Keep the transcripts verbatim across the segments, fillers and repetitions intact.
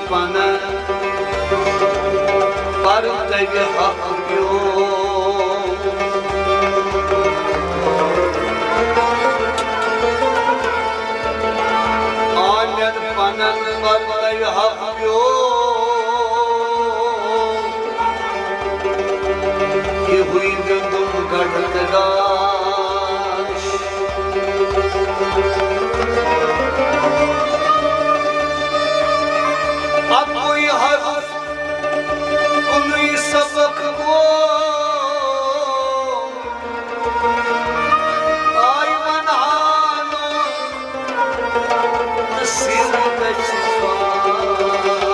پنن پرتوِ حق پیو۔ آمد پنن پرتوِ حق پیو۔ یہ ہوئی گندم گڑھ تگاش۔ اکوئی حرف، کُنُے سبق گو۔ آئی ونہانو سر گژھِ فاش۔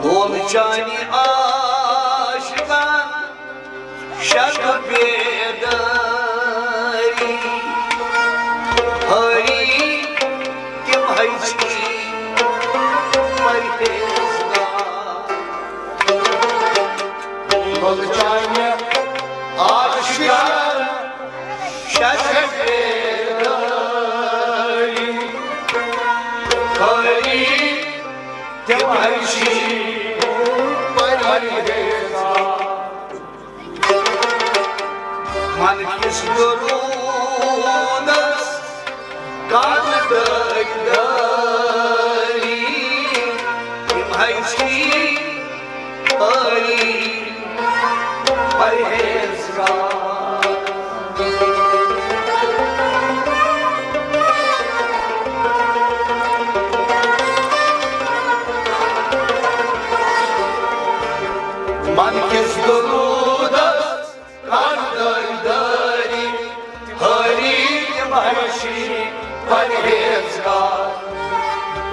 لول چانہِ عاشقن شب بیداری، ہری تِم ہچی پرہیزگار۔ لول چانہِ عاشقن شب بیداری، ہری تِم ہچی پرہیزگار۔ من کِس درودس کن دٲرۍ دٲری، یِم ہچی پرہیزگار۔ من کِس درودس کر دٲرۍ دٲری، ہری تِم ہچی پرہیزگار۔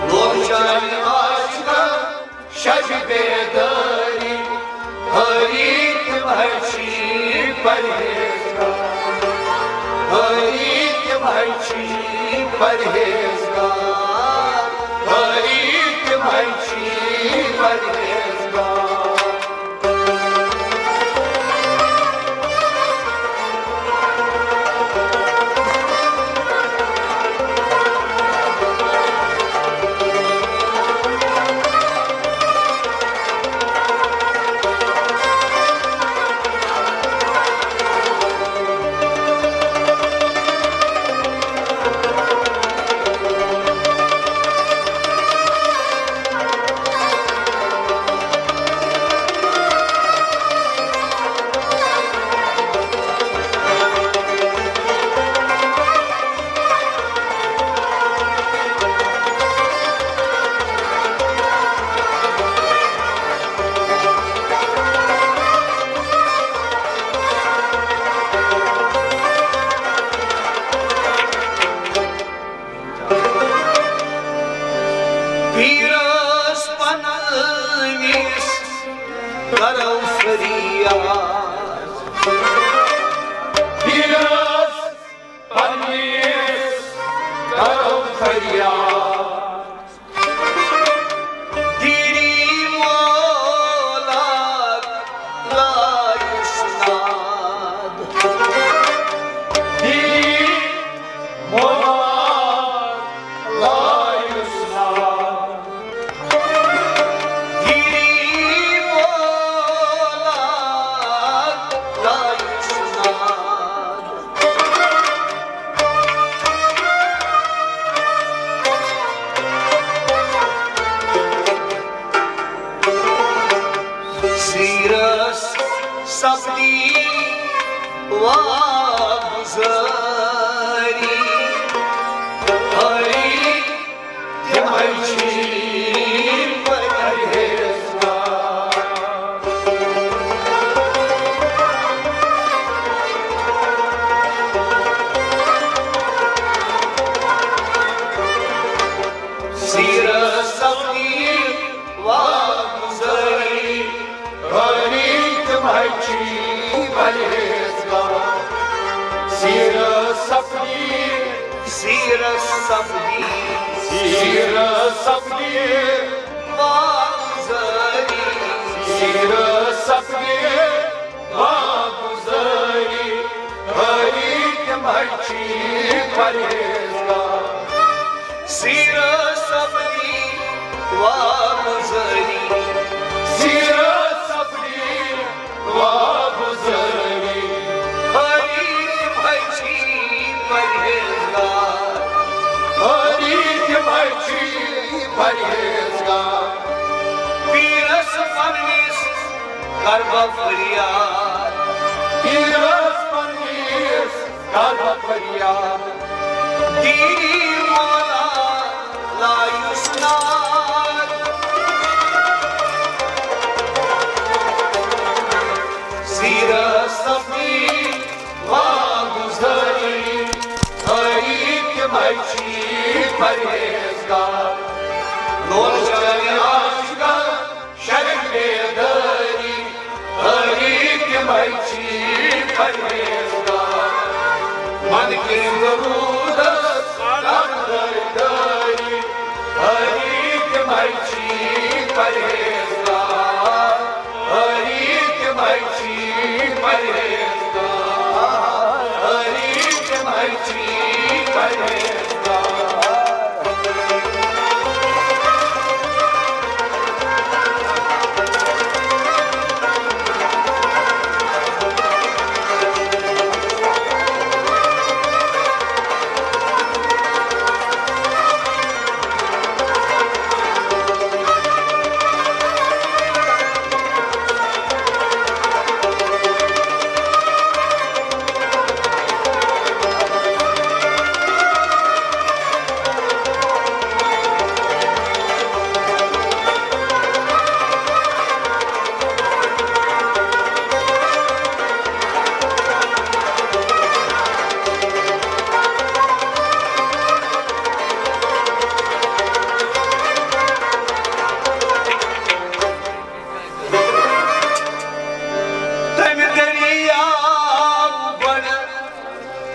لول چانہِ عاشقن شب بیداری، ہری تِم ہچی پرہیزگار۔ ہری تِم ہچی پرہیزگار۔ ہری تِم ہچی پرہیزگار۔ پیرس پننِس کرو فریاد۔ پیرس پننِس کرو فریاد۔ دیٖنی مولاد لایُس ناد۔ دیٖنی مولاد لایُس ناد۔ دیٖنی مولاد لایُس ناد۔ سیرس سپدی واگزاری، ہری تِمے چھِ پرہیزگار۔ سیرت سپدی واگزاری، ہری تِمے چھِ پرہیزگار۔ سیرت سپدی، سیرت سپدی، سیرت سپدی واگزاری، سیرت سپدی واگزاری، ہری تمے چھی پرہیزگار۔ سیرت سپدی واگزاری، سیرت سپدی واگزاری، ہری تمے چھی پرہیزگار، ہری تمے چھی پرہیزگار۔ پیرس پننس کرٕ بہٕ فریاد، پیرس پننس کرٕ بہٕ فریاد۔ دیٖن مولا لایُس ناد۔ سیرت سپدی واگزاری، ہری تمے چھی پرہیزگار۔ لوچن عاشقن شرح بیداری، ہری تمے چھی پرہیزگار۔ من کس درودس کر درداری، ہری تمے چھی پرہیزگار، ہری تمے چھی پرہیزگار، ہری تمے چھی پرہیزگار۔ تمہِ دٔریاو گۄڈٕ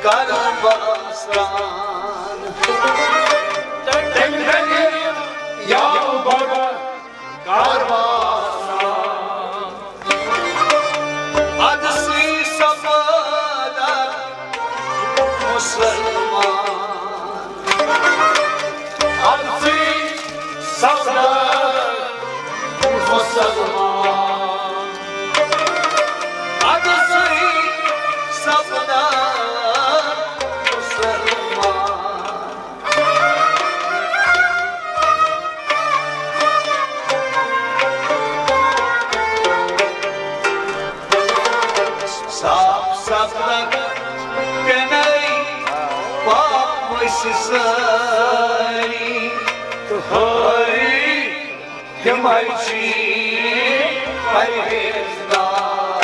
کر بہٕ سرٛان۔ تمہِ دٔریاو گۄڈٕ کر بہٕ سرٛان۔ ادٕ سُے سپدکھ مسلمان۔ ادٕ سُے سپدکھ مسلمان۔ ادٕ سُے سپدکھ مسلمان۔ صاف سپدکھ پینے پاپ ؤسۍ سٲری، تہٕ ہری تمے چھی پرہیزگار۔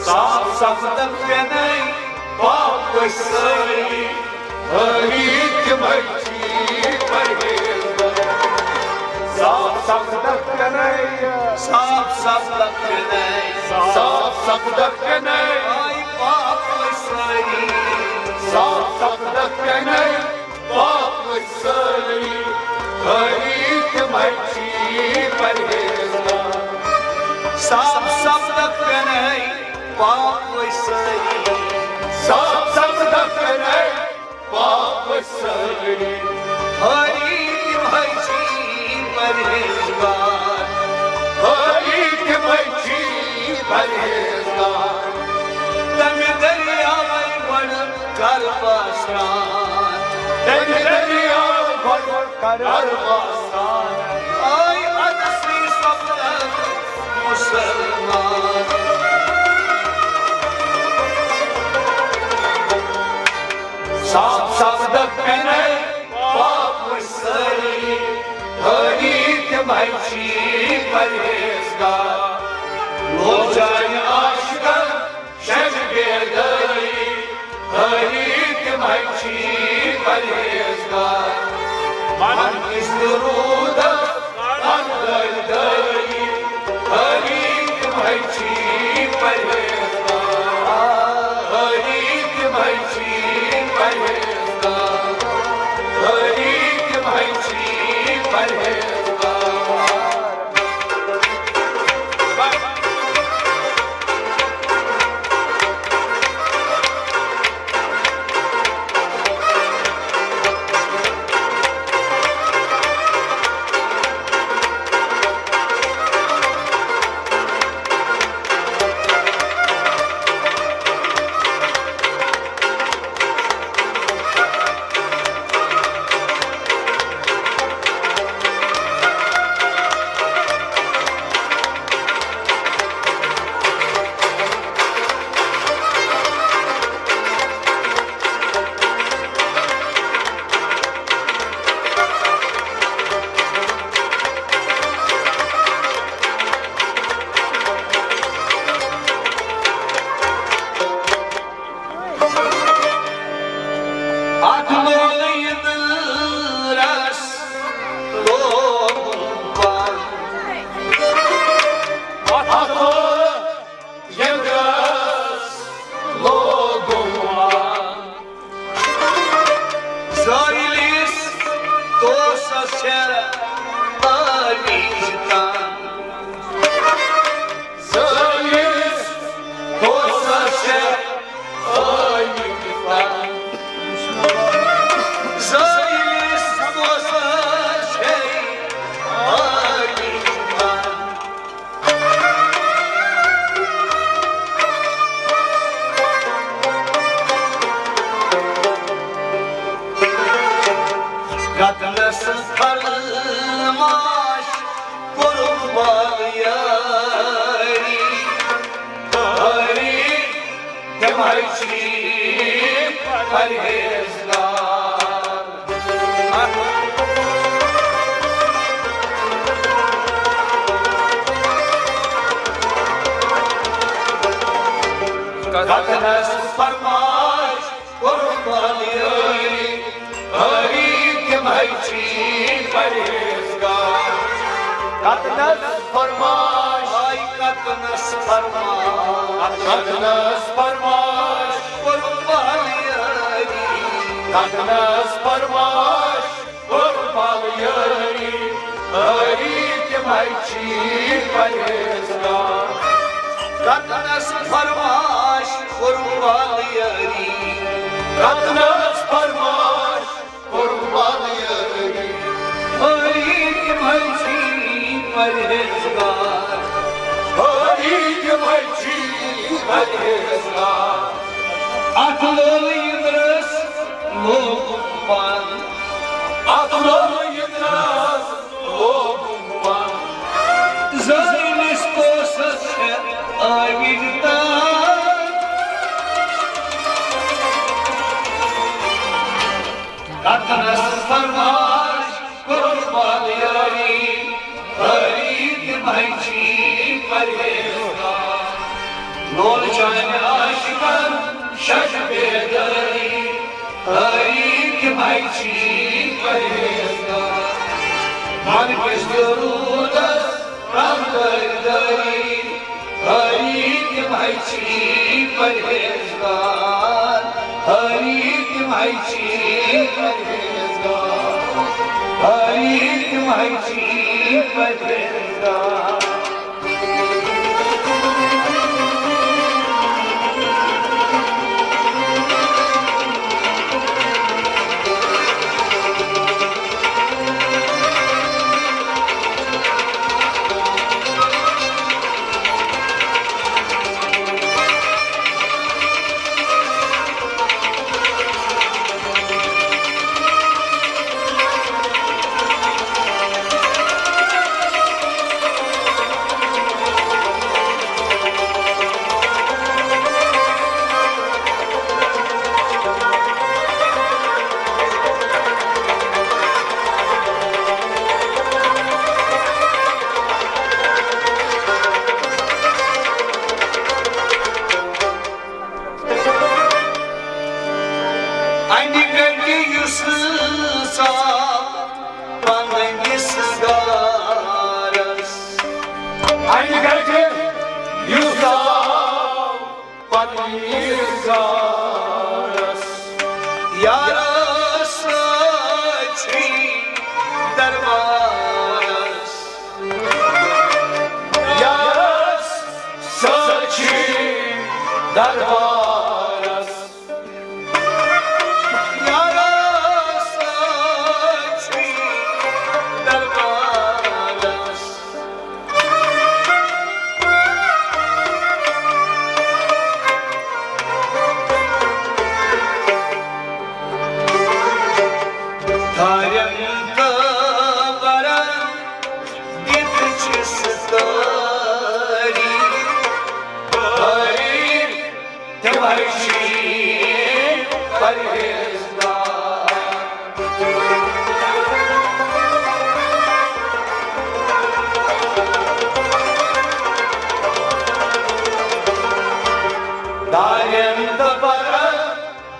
صاف سپدکھ پینے پاپ ؤسۍ سٲری، ہری تمے چھی پرہیزگار۔ صاف سپدکھ پینے، صاف سپدکھ پینے، صاف سپدکھ پینے، آے پاپ ؤسۍ سٲری۔ صاف سپدکھ پینے پاپ ؤسۍ سٲری، ہری تمے چھی پرہیزگار۔ صاف سپدکھ پینے پاپ ؤسۍ سٲری۔ صاف سپدکھ پینے پاپ ؤسۍ سٲری، ہری تمے چھی پرہیزگار۔ ہری تمے چھی پرہیزگار۔ تمہِ دٔریاوے گۄڈٕ کر بہٕ سرٛان۔ تمہِ دٔریاو گۄڈٕ کر بہٕ سرٛان۔ آے ادٕ سُے سپدکھ مسلمان۔ صاف سپدکھ پینے پاپ ؤسۍ سٲری، ہری تمے چھی پرہیزگار۔ لوچن عاشقن شرح بیداری، ہری تمے چھی پرہیزگار۔ من کس درودس کر درداری، ہری تمے چھی پرہیزگار، ہری تمے چھی کتنس فرماش کوٚرُم بالہٕ یٲری، ہٲری تِمے چھی پرہیزگار۔ کتنس فرماش کوٚرُم بالہٕ یٲری، ہٲری تِمے چھی پرہیزگار۔ کتنس فرماش، آے کتنس فرماش، کتنس فرماش کوٚرُم بالہٕ یٲری، کتنس فرماش کوٚرُم بالہٕ یٲری، ہٲری تِمے چھی پرہیزگار۔ کتنس فرماش کوٚرُم بالہٕ یٲری، کتنس فرماش کوٚرُم بالہٕ یٲری، ہٲری تِمے چھی پرہیزگار، ہٲری تِمے چھی پرہیزگار۔ اتھ لولہٕ یِنٛدرس لوگُم پن، اتھ لولہٕ یِنٛدرس لوگُم پن۔ زٲنِس کوسس چھےٚ آوِر تان۔ کتنس فرماش کوٚرُم بالہٕ یٲری، ہٲری تِمے چھی پرہیزگار۔ لول چانہِ عاشقن شش بیدٲری، ہٲری تِمے چھی پرہیزگار۔ من کِس درودس رنگ دٲری، ہٲری تِمے چھی پرہیزگار، ہٲری تِمے چھی پرہیزگار، ہٲری تِمے چھی پرہیزگار۔ انہِ گٹہِ یُس ژاو پننِس گارس۔ انہِ گٹہِ یُس ژاو پننِس گارس۔ یارس سۭتۍ چھُے دربارس۔ یارس سۭتۍ چھُے دربارس۔ یارس سۭتۍ چھُے دربارس۔ دارٮ۪ن تہٕ برن دِتھ چھِس تٲری، تٲری تِمے چھی پرہیزگار۔ دارٮ۪ن تہٕ برن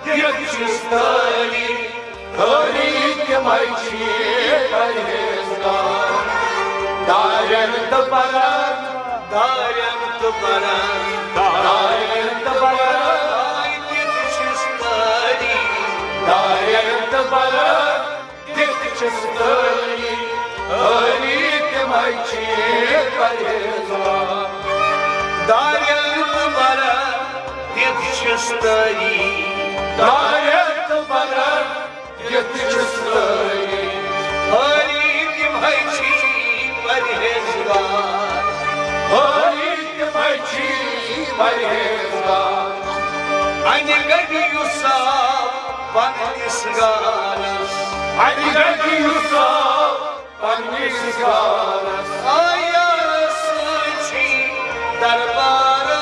دِتھ چھِس تٲری، تٲری تِمے چھی پرہیزگار۔ دارٮ۪ن تہٕ برن، دارٮ۪ن تہٕ برن، دارٮ۪ن تہٕ برن، دِتھ چھِس تٲری۔ دارٮ۪ن تہٕ برن دِتھ چھِس تٲری، تٲری تِمے چھی پرہیزگار۔ دارٮ۪ن تہٕ برن دِتھ چھِس تٲری، دارٮ۪ن تہٕ برن دِتھ چھِس تٲری، تٲری تِمے چھی پرہیزگار۔ تٲری تِمے چھی پرہیزگار۔ انہِ گٹہِ یُس آو پننِس گرس۔ اَتہِ گژھِ یُس آو پننِس گرس۔ آیا سۭتۍ دربارس۔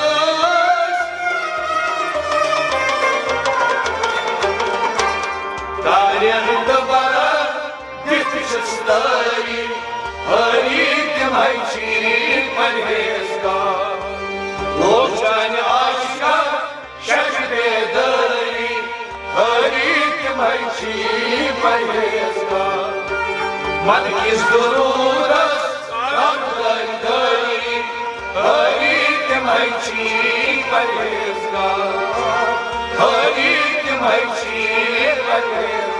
دارٮ۪ن تہٕ برن دِتھ چھِس تٲری، ہٲری تِمے چھی پرہیزگار۔ لوگ چانہِ عاشقہ شش بیدٲری، ہٲری تِمے چھی پرہیزگار۔ من کِس ضروٗرس رب دٲری دٲری، ہٲری تِمے چھی پرہیزگار۔ ہٲری تِمے چھی پرہیزگار۔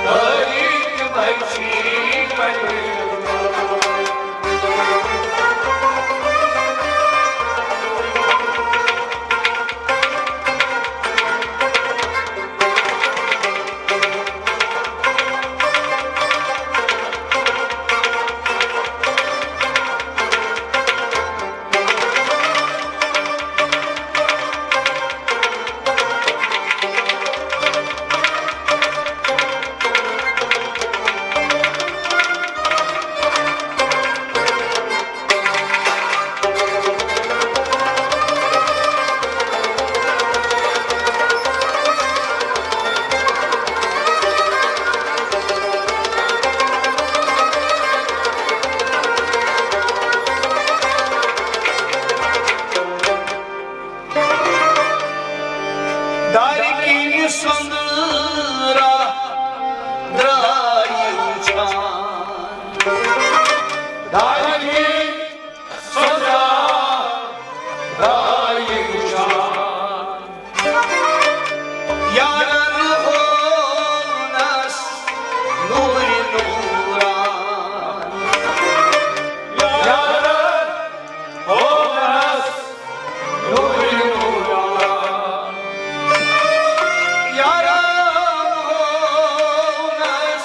ہٲری تِمے چھی پرہیزگار۔ دارِ کِنۍ سۄنٛدرا درٛاے وٕچھان۔ دارِ کِنۍ سۄنٛدرا درٛاے وٕچھان۔ یارن ہوونس نوٗرِ نوٗران۔ یارن ہوونس نوٗرِ نوٗران۔ یارن ہوونس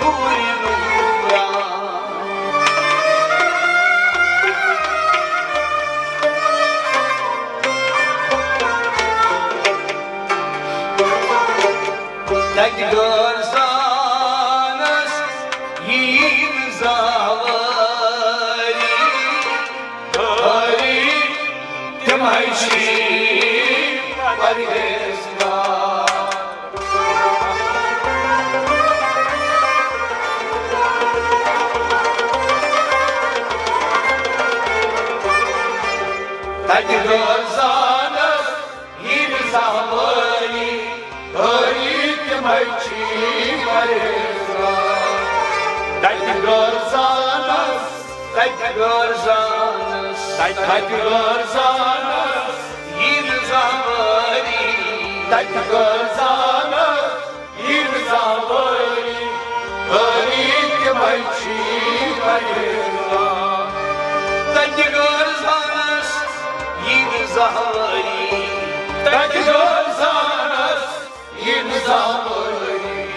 نوٗرِ نوٗران۔ تتہِ غٲر زانس یِیہِ نہٕ زانٛہہ وٲری۔ ہٲری تِمے چھی پرہیزگار۔ تتہِ غٲر زانس یِیہِ نہٕ زانٛہہ وٲری، ہٲری تِمے چھی پرہیزگار۔ تتہِ غٲر زانس، تتہِ غٲر زانس، تتہِ غٲر زانس یِیہِ نہٕ زانٛہہ وٲری۔ تتہِ غٲر زانس یِیہِ نہٕ زانٛہہ وٲری، ہٲری تِمے چھی پرہیزگار۔ تتہِ غٲر زانس یِیہِ نہٕ زانٛہہ وٲری۔ تتہِ غٲر زانس یِیہِ نہٕ زانٛہہ وٲری۔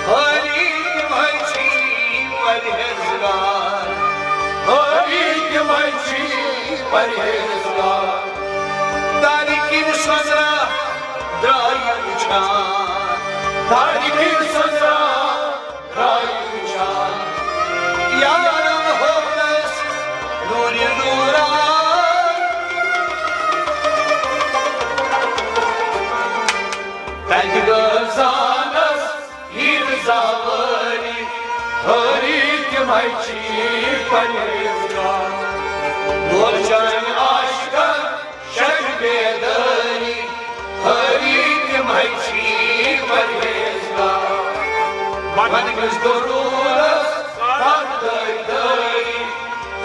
ہٲری تِمے چھی پرہیزگار۔ ہٲری تِمے چھی پرہیزگار۔ دارِ کِنۍ سۄنٛدرا درٛاے وٕچھان۔ دارِ کِنۍ سۄنٛدرا درٛاے وٕچھان۔ یارن ہوونس نوٗرِ نوٗران۔ تتہِ غٲر زانس یِیہِ نہٕ زانٛہہ وٲری، ہٲری تِمے چھی پرہیزگار۔ لوگ چانہِ عاشقہ شش بیدٲری، ہٲری تِمے چھی پرہیزگار۔ من کِس ضروٗرس رب دٲری دٲری،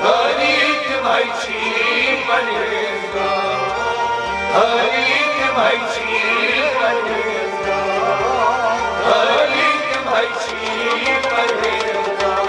ہٲری تِمے چھی پرہیزگار۔ ہٲری تِمے چھی پرہیزگار۔ ہٲری تِمے چھی پرہیزگار۔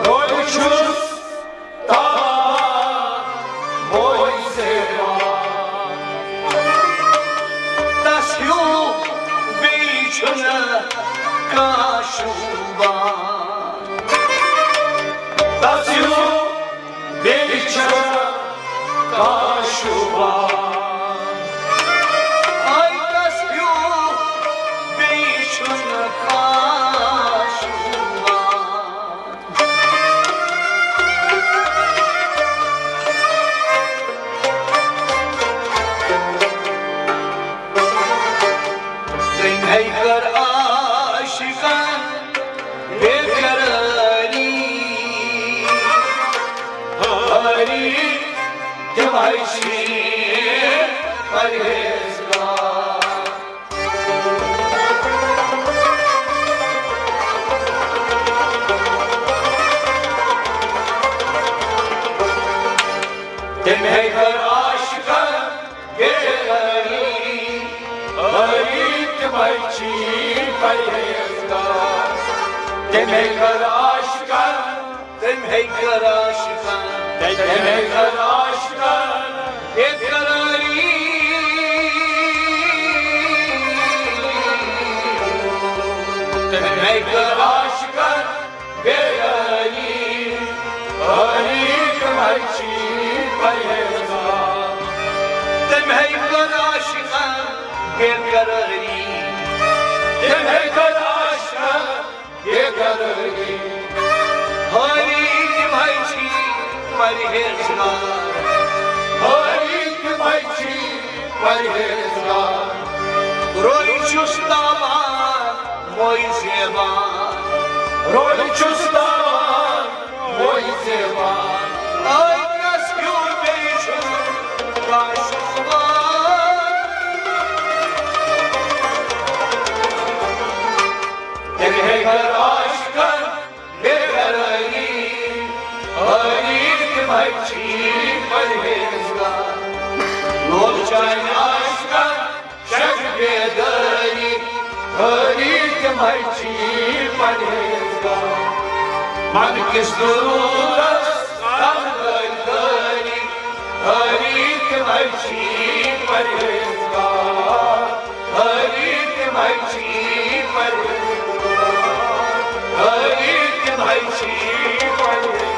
روزٕ چھُس تاوان موے زیوان۔ تس ہیوٗ بیٚیہِ چھُنہٕ کانٛہہ شوٗبان۔ تس ہیوٗ بیٚیہِ چھُنہٕ کانٛہہ شوٗبان۔ آے تس ہیوٗ بیٚیہِ چھُنہٕ کانٛہہ شوٗبان۔ تٔمۍ ہے کٔر عاشقن بے قراری۔ ہاری تِمے چھِ پرہیزگار۔ تٔمۍ ہے کٔر عاشقن بے قراری، ہاری تِمے چھِ پرہیزگار۔ تٔمۍ ہے کٔر عاشقن، تٔمۍ ہے کٔر عاشقن، تٔمۍ ہے کٔر عاشقن بے قراری۔ تٔمۍ ہے کٔر عاشقن بے قراری، ہاری تِمے چھِ پرہیزگار۔ تٔمۍ ہے کٔر عاشقن بے قراری۔ تٔمۍ ہے کٔر عاشقن بے قراری۔ ہاری تِمے چھِ پرہیزگار۔ ہاری تِمے چھِ پرہیزگار۔ روے چھُس تاوان موے زیوان۔ روے چھُس تاوان موے زیوان۔ آے تس ہیوٗ بیٚیہِ چھُنہٕ کانٛہہ شوٗبان۔ تٔمۍ ہے کٔر عاشقن بے قراری، ہاری تِمے چھِ پرہیزگار۔ لول چانہِ عاشقن شک بیداری، ہاری تِمے چھِ پرہیزگار۔ من کِس دروٗدس تل دٲری دٲری، ہاری تِمے چھِ پرہیزگار۔ ہاری تِمے چھِ پرہیزگار۔ ہاری تِمے چھِ پرہیزگار۔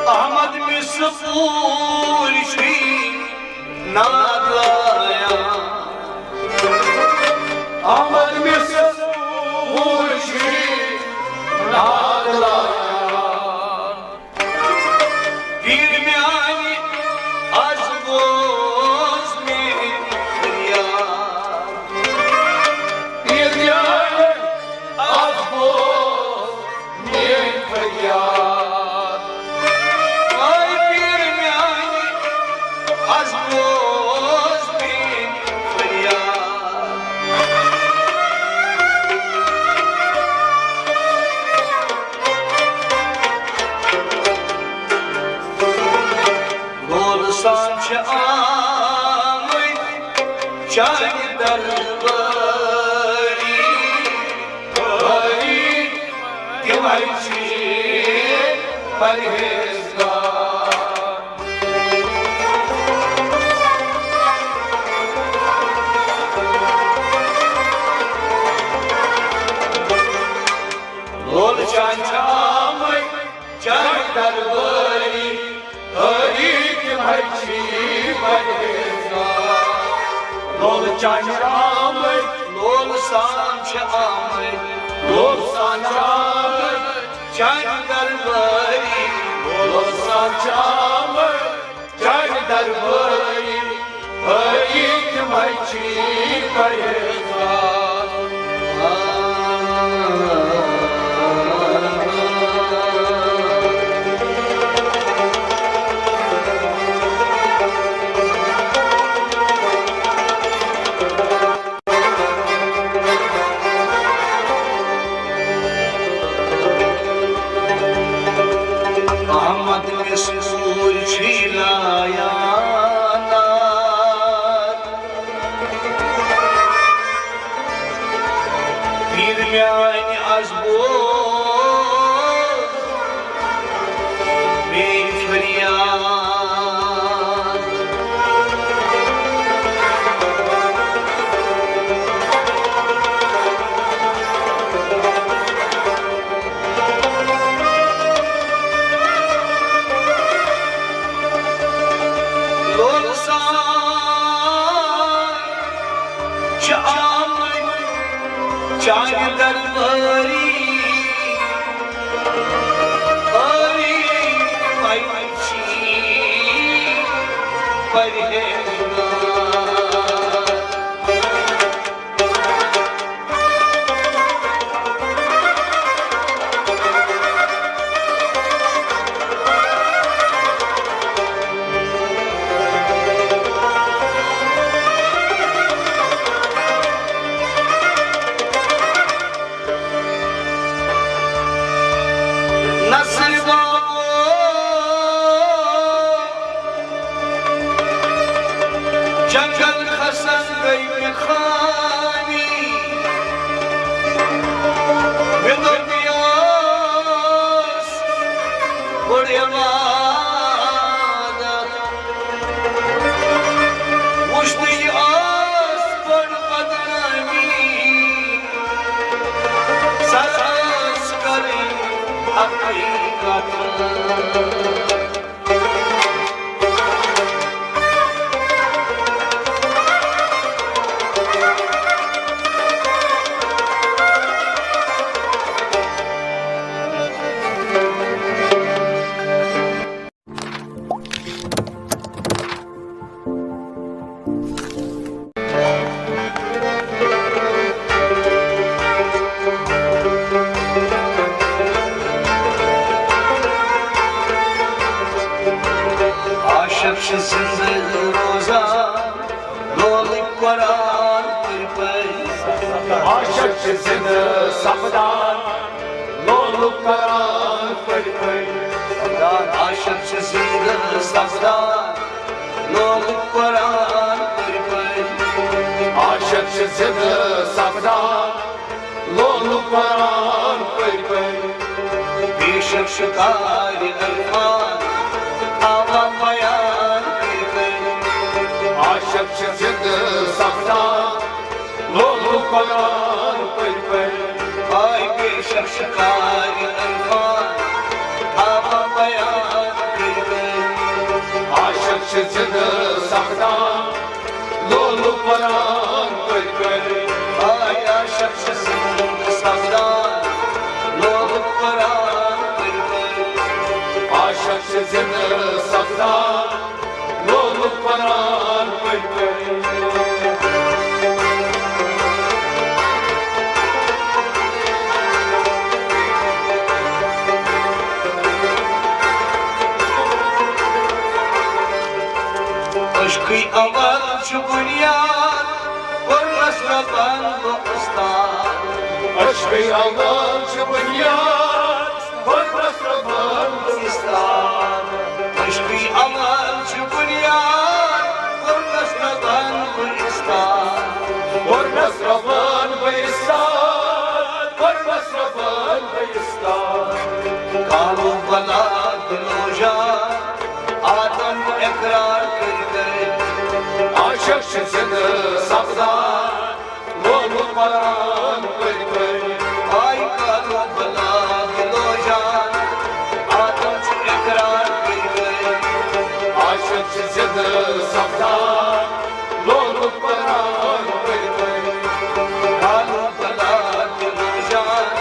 احمد مِس پوٗرۍ چھُے ناد لایان۔ احمد مِس پوٗرۍ چھُے ناد لایان۔ پیٖر میانہِ، از بوز میٲنۍ فریاد۔ پیٖر میانہِ، از بوز میٲنۍ فریاد۔ آے پیٖر میانہِ، از بوز میٲنۍ فریاد۔ لول سان چھِ آمٕتۍ چانہِ دربٲری۔ ہاری تِمے چھِ پرہیزگار۔ لول چانہِ چھِ آمٕتۍ چانہِ دربٲری، ہٲیِتھ تِمے چھی پرہیزگار۔ لول چانہِ آمٕتۍ، لول سان چھِ آمٕتۍ، لول سان چھِ آمٕتۍ چانہِ دربٲری، لول سان چھِ آمٕتۍ چانہِ دربٲری، ہٲیِتھ تِمے چھی پرہیزگار۔ احمد مستور چھُے لایان۔ پیٖر میانہِ از بوز میٲنۍ فریاد۔ لول سان چھِ آمٕتۍ چانہِ دربٲری، بٲری پنچھی پرہیزگار۔ نصر بابو، جنگل کھسن گٔے مےٚ خٲمی۔ مےٚ دوٚپ یہِ ٲس بٔڑ عبادت۔ وُچھ تہٕ یہِ ٲس بٔڑ بدنٲمی۔ سر ٲس کرٕنۍ اکٕے کتھ۔ عاشق چھِ زِندٕ روزان لولٕکۍ قرآن پٔرۍ پٔرۍ۔ عاشق چھِ زِندٕ سپدان لولُک قرآن پٔرۍ پٔرۍ۔ عاشق چھِ زِندٕ سپدان لولُک قرآن پٔرۍ پٔرۍ۔ عاشق چھِ زِندٕ سپدان لولُک قرآن پٔرۍ پٔرۍ۔ بے شک شکارِ عرفان تھاوان بیان پٔرۍ پٔرۍ۔ عاشق چھِ زِندٕ سپدان لولُک قرآن پٔرۍ پٔرۍ۔ آے بے شک شکارِ عرفان تھاوان بیان پٔرۍ پٔرۍ۔ عاشق چھِ زِندٕ سپدان لولُک قرآن پٔرۍ پٔرۍ۔ آے عاشق چھِ زِندٕ سپدان لولُک قرآن پٔرۍ پٔرۍ۔ عاشق چھِ زِندٕ سپدان لولُک قرآن پٔرۍ پٔرۍ۔ عشقٕے اول چھُ بُنیاد، کوٚرمَس رۄبَن گوٚو اُستاد۔ عشقٕے اول چھُ بُنیاد، کوٚرمَس رۄبَن گوٚو اُستاد۔ عشقٕے اول چھُ بُنیاد، کوٚرمَس رۄبَن گوٚو اُستاد۔ کوٚرمَس رۄبَن گوٚو اُستاد، کوٚرمَس رۄبَن گوٚو اُستاد۔ کالو بلا دِلو جان، آدم اقرار کٔرۍ کٔرۍ۔ عاشق چھِ زِندٕ سپدان لولُک قرآن پٔرۍ پٔرۍ۔ آے کالو بلا دِلو جان، آدم چھُ زندٕ سپدان لولُک قرآن پٔرۍ پٔرۍ۔ کالُک بلا تہِ روٗزان،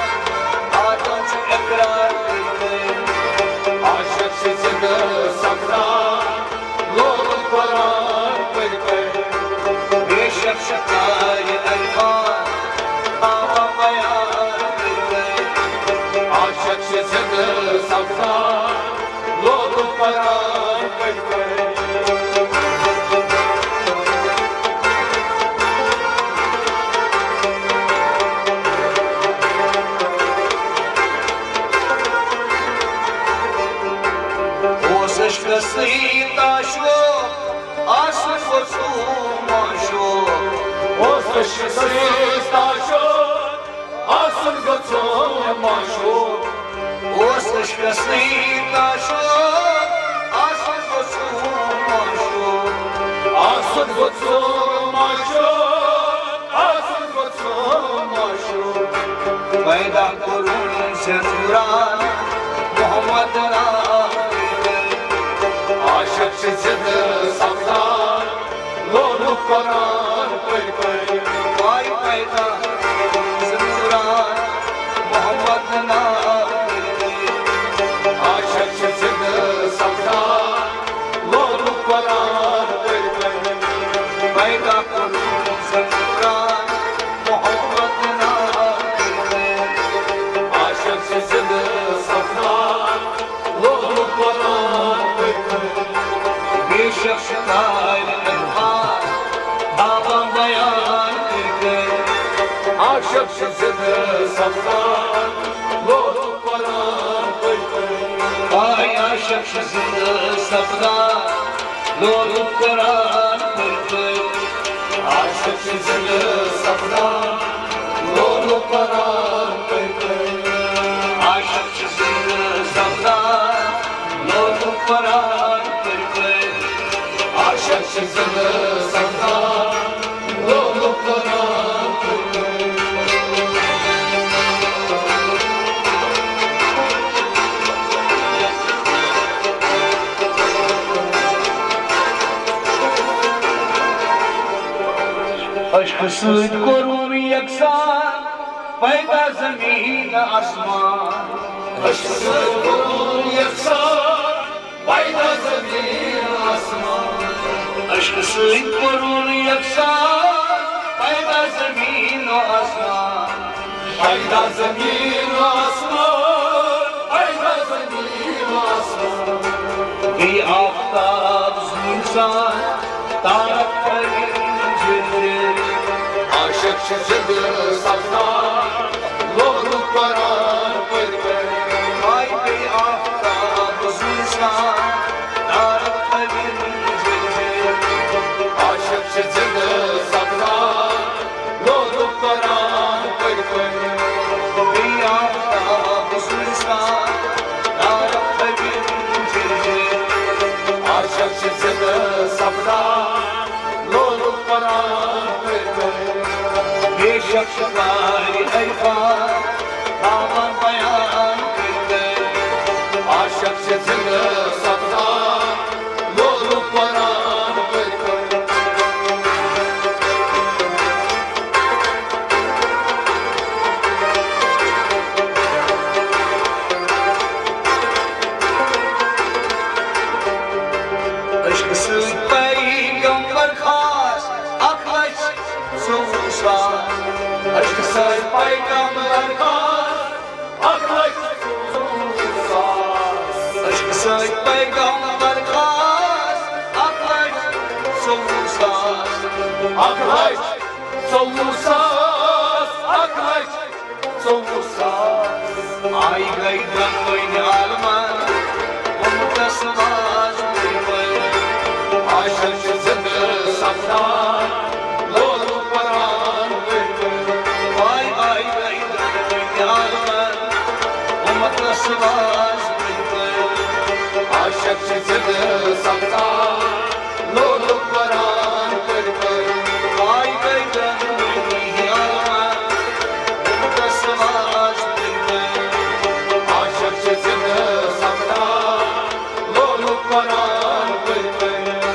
آدم چھُ اقرار کٔرۍ کٔرۍ۔ عاشق چھِ زندٕ سپدان لولُک قرآن پٔرۍ پٔرۍ۔ بے شک شکایہِ عرفان، آبا بیان کٔرۍ کٔرۍ۔ عاشق چھِ زندٕ سپدان لولُک قرآن پٔرۍ پٔرۍ۔ اوس عشقس سۭتۍ تعشق، آسُن گوٚژھ معشوق۔ اوس عشقس سۭتۍ تعشق، آسُن گوٚژھ معشوق۔ اوس عشقس سۭتۍ تعشق، آسُن گوٚژھ معشوق۔ آسُن گوٚژھ معشوق، آسُن گوٚژھ معشوق۔ پیدا کوٚرُن زندٕ قرآن محمد نام۔ عاشق چھِ زندٕ سپدان لولُک قرآن پٔرۍ پٔرۍ۔ پاے پیدا زندٕ قرآن محمد نام۔ عاشق چھِ زندٕ سپدان لولُک قرآن پٔرۍ پٔرۍ۔ پیدا کوٚرُن زندٕ قرآن محمد نام۔ عاشق چھِ زندٕ سپدان لولُک قرآن پٔرۍ پٔرۍ۔ بے شک شکار عرفان، آبا بیان کٔرۍ کٔرۍ۔ عاشق چھِ زندٕ سپدان لولُک قرآن پٔرۍ پٔرۍ۔ آے عاشق چھِ زندٕ سپدان لولُک قرآن پٔرۍ پٔرۍ۔ عاشق چھِ زندٕ سپدان لولُک قرآن پٔرۍ پٔرۍ۔ عاشق چھِ زندٕ سپدان لولُک قرآن پٔرۍ پٔرۍ۔ عاشق چھِ زندٕ سپدان لولُک قرآن پٔرۍ پٔرۍ۔ عشقہٕ سۭتۍ کوٚرُن یکسان پیدا زمیٖن آسمان۔ عشقہٕ سۭتۍ کوٚرُن یکسان پیدا زمیٖن آسمان۔ عشقہٕ سۭتۍ کوٚرُن یکسان پیدا زمیٖن و آسمان۔ پیدا زمیٖن و آسمان، پیدا زمیٖن و آسمان۔ بیٚیہِ آفتاب زوٗنہِ سان تارک تھٲوِن جِرجِر۔ عاشق چھِ زِندٕ سپدان لولُک قرآن پٔرۍ پٔرۍ۔ آے بیٚیہِ آفتاب زوٗنہِ سان تارک تھٲوِن جِرجِر۔ عاشق چھِ زِندٕ سپدان لولُک قرآن پٔرۍ پٔرۍ۔ بیٚیہِ آفتاب زوٗنہِ سان تارک تھٲوِن جِرجِر۔ عاشق چھِ زِندٕ سپدان لولُک قرآن پٔرۍ پٔرۍ۔ بے شک شکارِ عرفان، آبا بیان کٔرۍ کٔرۍ۔ عاشق چھِ زِندٕ سپدان لولُک قرآن پٔرۍ پٔرۍ۔ عشقہٕ سۭتۍ پیغمبر خاص اکھ لچھ ژوٚوُہ ساس۔ عشقہٕ سۭتۍ پیغمبر خاص اکھ لچھ ژوٚوُہ ساس۔ عشقہٕ سۭتۍ پیغمبر خاص اکھ لچھ ژوٚوُہ ساس۔ اکھ لچھ ژوٚوُہ ساس، اکھ لچھ ژوٚوُہ ساس۔ آیہِ گٔے دۄنوٕنۍ عالمن اُمتس واز پٔرۍ پٔرۍ۔ عاشق چھِ زِندٕ سپدان لولُک قرآن پٔرۍ پٔرۍ۔ آیہِ، آیہِ گٔے دۄنوٕنۍ عالمن اُمتس واز پٔرۍ پٔرۍ۔ عاشق چھِ زِندٕ سپدان لولُک قرآن پٔرۍ پٔرۍ۔ آیہِ گٔے دۄنوٕنی عالمن اُمتس واز پٔرۍ پٔرۍ۔ عاشق چھِ زِندٕ سپدان لولُک قرآن پٔرۍ پٔرۍ۔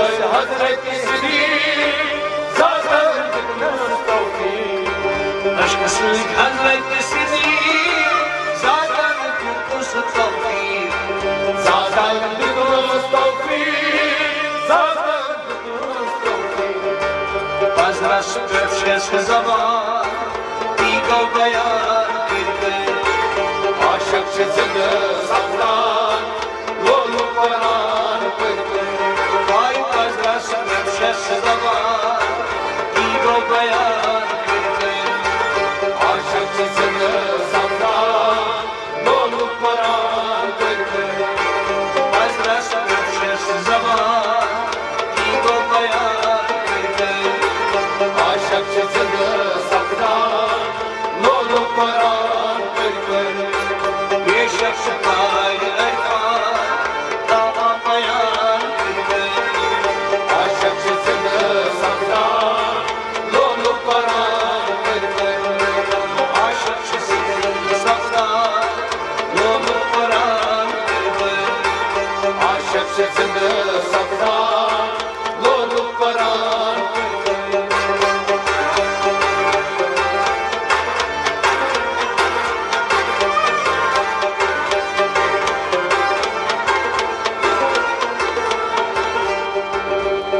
حضرت صدیق زادن دیُتنس توفیق۔ عشقہٕ سۭتۍ حضرت صدیق زادن دیُتنس توفیق۔ زادن دیُتنس توفیق۔ زادن دیُتنس توفیق۔ پزرس پٮ۪ٹھ چھس زبان، یی گوٚو بیان کٔرۍ کٔرۍ۔ عاشق چھِ زندٕ سپدان، لولُک قرآن پٔرۍ پٔرۍ۔ پاے پزرس پٮ۪ٹھ چھس زبان، یی گوٚو بیان کٔرۍ کٔرۍ۔ عاشق چھِ زندٕ سپدان، لولُک قرآن پٔرۍ پٔرۍ۔ پزرس پٮ۪ٹھ چھس زبان، یی گوٚو بیان کٔرۍ کٔرۍ۔ عاشق چھِ زندٕ سپدان، لولُک قرآن پٔرۍ پٔرۍ۔ بے شک چھُ قارِ عرفان تاوان بیان کٔرۍ کٔرۍ۔ عاشق چھِ زندٕ سپدان، لولُک قرآن پٔرۍ پٔرۍ۔ عاشق چھِ زندٕ سپدان، لولُک قرآن پٔرۍ پٔرۍ۔ عاشق چھِ زندٕ سپدان، لولُک قرآن پٔرۍ پٔرۍ۔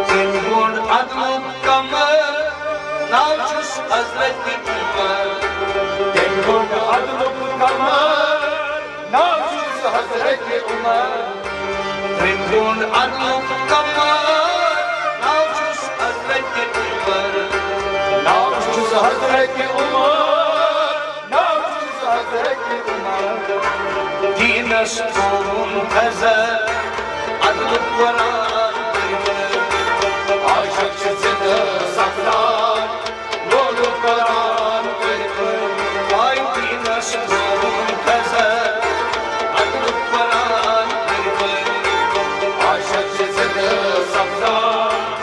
تٔمۍ گوٚنٛڈ عدلُک کمر، ناو چھُس حضرت عمر۔ تٔمۍ گوٚنٛڈ عدلُک کمر، ناو چھُس حضرت عمر۔ تٔمۍ گوٚنٛڈ عدلُک کمر، ناو چھُس حضرت عمر۔ ناو چھُس حضرت عمر۔ ناو چھُس حضرت عمر۔ دیٖنس تھووُن عزت، عدلُک قرآن پٔرۍ پٔرۍ۔ عاشق چھِ زندٕ سپدان، لولُک قرآن پٔرۍ پٔرۍ۔ آے دیٖنس تھووُن عزت، عدلُک قرآن پٔرۍ پٔرۍ۔ عاشق چھِ زندٕ سپدان،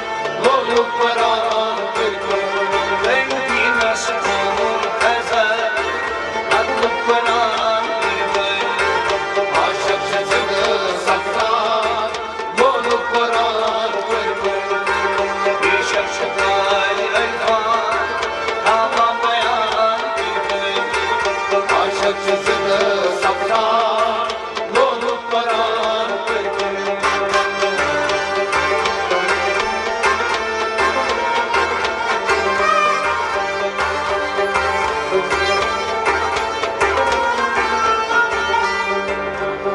لولُک قرآن پٔرۍ پٔرۍ۔ تٔمۍ دیٖنس تھووُن عزت، عدلُک قرآن پٔرۍ پٔرۍ۔ عاشق چھِ زندٕ سپدان، لولُک قرآن پٔرۍ پٔرۍ۔ بے شک چھُ قارِ عرفان تھاوان بیان پٔرۍ پٔرۍ۔ عاشق چھِ زندٕ سپدان، لولُک قرآن پٔرۍ پٔرۍ۔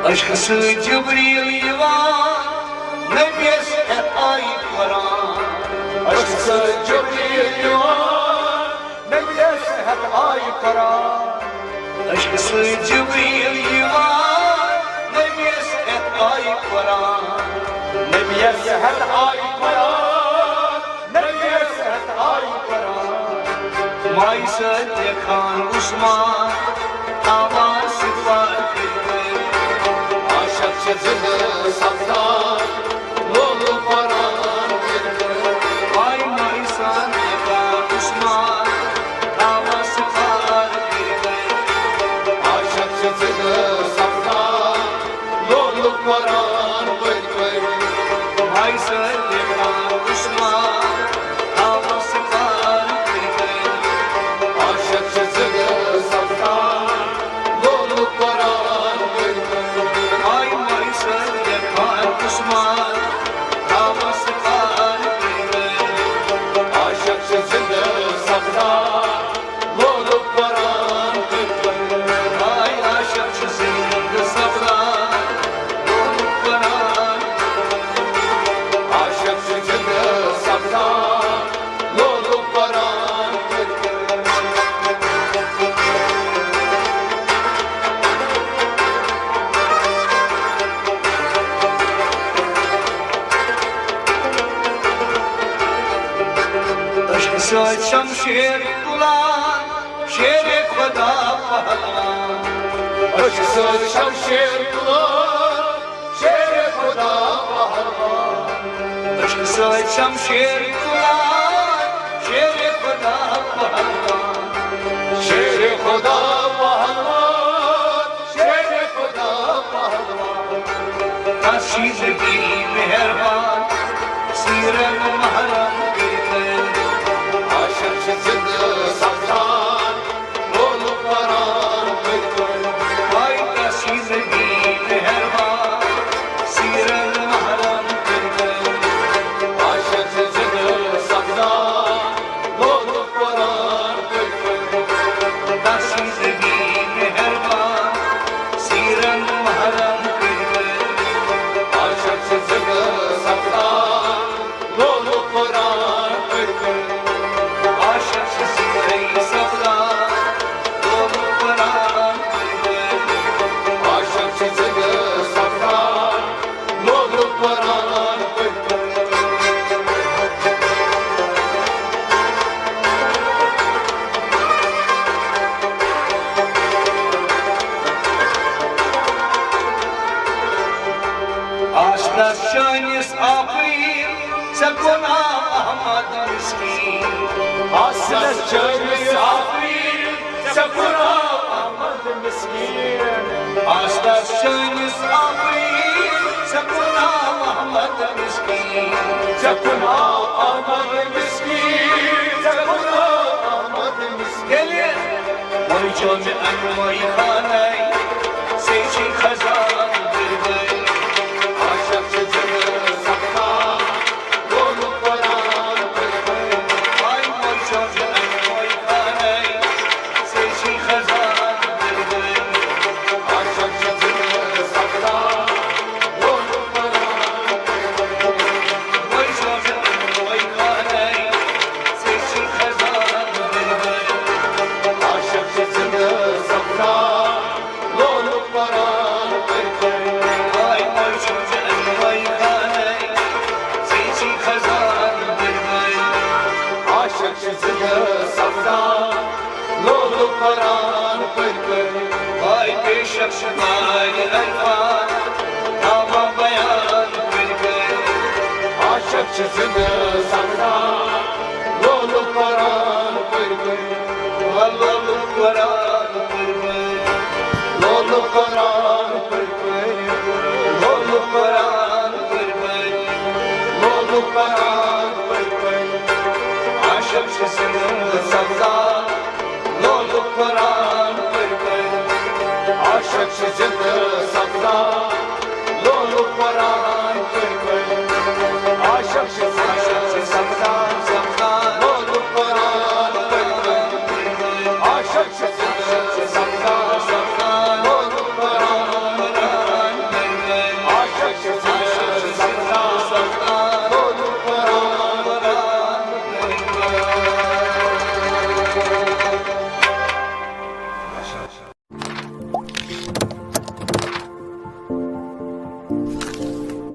عشقہٕ سۭتۍ جبریل یِوان، نبیَس ہٮ۪تھ آیہِ قرآن۔ عشقہٕ سۭتۍ جبریل یِوان، نبیَس ہٮ۪تھ آیہِ قرآن۔ عشقہٕ سۭتۍ جبریل یِوان، نبیَس ہٮ۪تھ آیہِ قرآن۔ نبیَس ہٮ۪تھ آیہِ قرآن۔ نبیَس ہٮ۪تھ آیہِ قرآن۔ مایہِ سۭتۍ لیکھان عثمان، آواز سۭتۍ پاک۔ عاشق چھِ زندٕ سپدان، لولُک قرآن پٔرۍ پٔرۍ۔ آے مایہِ سان لیکھان عثمان، آواز سۭتۍ پاک۔ عاشق چھِ زندٕ سپدان، لولُک قرآن پٔرۍ پٔرۍ۔ مایہِ سۭتۍ لیکھان عثمان، آواز سۭتۍ پاک۔ عاشق چھِ زندٕ سپدان، لولُک قرآن پٔرۍ پٔرۍ۔ آے مایہِ سۭتۍ لیکھان عثمان، آواز سۭتۍ پاک۔ عاشق چھِ زندٕ سپدان، لولُک قرآن پٔرۍ پٔرۍ۔ آے عاشق چھِ زندٕ سپدان، لولُک قرآن۔ عاشق چھِ زندٕ سپدان، لولُک قرآن پٔرۍ پٔرۍ۔ عشقہٕ سۭتۍ شمشیر تُلان، شیر خدا پہلوان۔ عشقہٕ سۭتۍ شمشیر تُلان، شیر خدا پہلوان۔ عشقہٕ سۭتۍ شمشیر تُلان، شیر خدا پہلوان۔ شیر خدا پہلوان، شیر خدا پہلوان۔ تس چھِ نبی مہربان۔ محرم کٔرۍ کٔرۍ۔ عاشق چھِ زندٕ سپدان، لولُک قرآن پٔرۍ پٔرۍ۔ آے تس یہِ نبی مہربان، سیرن محرم کٔرۍ کٔرۍ۔ عاشق چھِ زندٕ سپدان، لولُک قرآن پٔرۍ پٔرۍ۔ تس یہِ نبی مہربان، سیرن محرم کٔرۍ کٔرۍ۔ عاشق چھِ زندٕ سپدان، لولُک قرآن پٔرۍ پٔرۍ۔ عاشق چھِ زندٕ سپدان، لولُک قرآن پٔرۍ پٔرۍ۔ عاشق چھِ زندٕ سپدان، لولُک قرآن پٔرۍ پٔرۍ۔ آستس چٲنِس آفریٖن، ژےٚ کُن آو احمد مسکیٖن۔ آستس چٲنِس آفریٖن، ژےٚ کُن آو احمد مسکیٖن۔ آستس چٲنِس آفریٖن، ژےٚ کُن آو احمد مسکیٖن۔ ژےٚ کُن آو احمد مسکیٖن، ژےٚ کُن آو احمد مسکیٖن۔ ییٚلہِ وۄنۍ چھو مےٚ اَنمٲیی خانَے، ژےٚ چھے خزان بِربَل۔ عاشق چھِ زِندٕ سپدان، لولُک قرآن پٔرۍ پٔرۍ۔ آے وۄنۍ چھو مےٚ اَنمٲیی خانَے، ژےٚ چھے خزان بِربَل۔ عاشق چھِ زِندٕ سپدان، لولُک قرآن پٔرۍ پٔرۍ۔ وۄنۍ چھو مےٚ اَنمٲیی خانَے، ژےٚ چھے خزان بِربَل۔ عاشق چھِ زِندٕ سپدان، لولُک قرآن پٔرۍ پٔرۍ۔ آے وۄنۍ چھو مےٚ اَنمٲیی خانَے، ژےٚ چھے خزان بِربَل۔ عاشق چھِ زِندٕ سپدان، لولُک قرآن پٔرۍ پٔرۍ۔ آے بے شک چھِ نارِ عرفات، نامہ بیان پٔرۍ پٔرۍ۔ عاشق چھِ زِندٕ سپدان، لولُک قرآن پٔرۍ پٔرۍ۔ لولُک قرآن پٔرۍ پٔرۍ۔ لولُک قرآن پٔرۍ پٔرۍ۔ لولُک قرآن پٔرۍ پٔرۍ۔ لولُک قرآن پٔرۍ پٔرۍ۔ عاشق چھِ زِندٕ سپدان، لولُک قرآن پٔرۍ پٔرۍ۔ عاشق چھِ زِندٕ سپدان، لولُک قرآن پٔرۍ پٔرۍ۔ عاشق چھِ زِندٕ سپدان، سپدان، لولُک قرآن پٔرۍ پٔرۍ۔ عاشق چھِ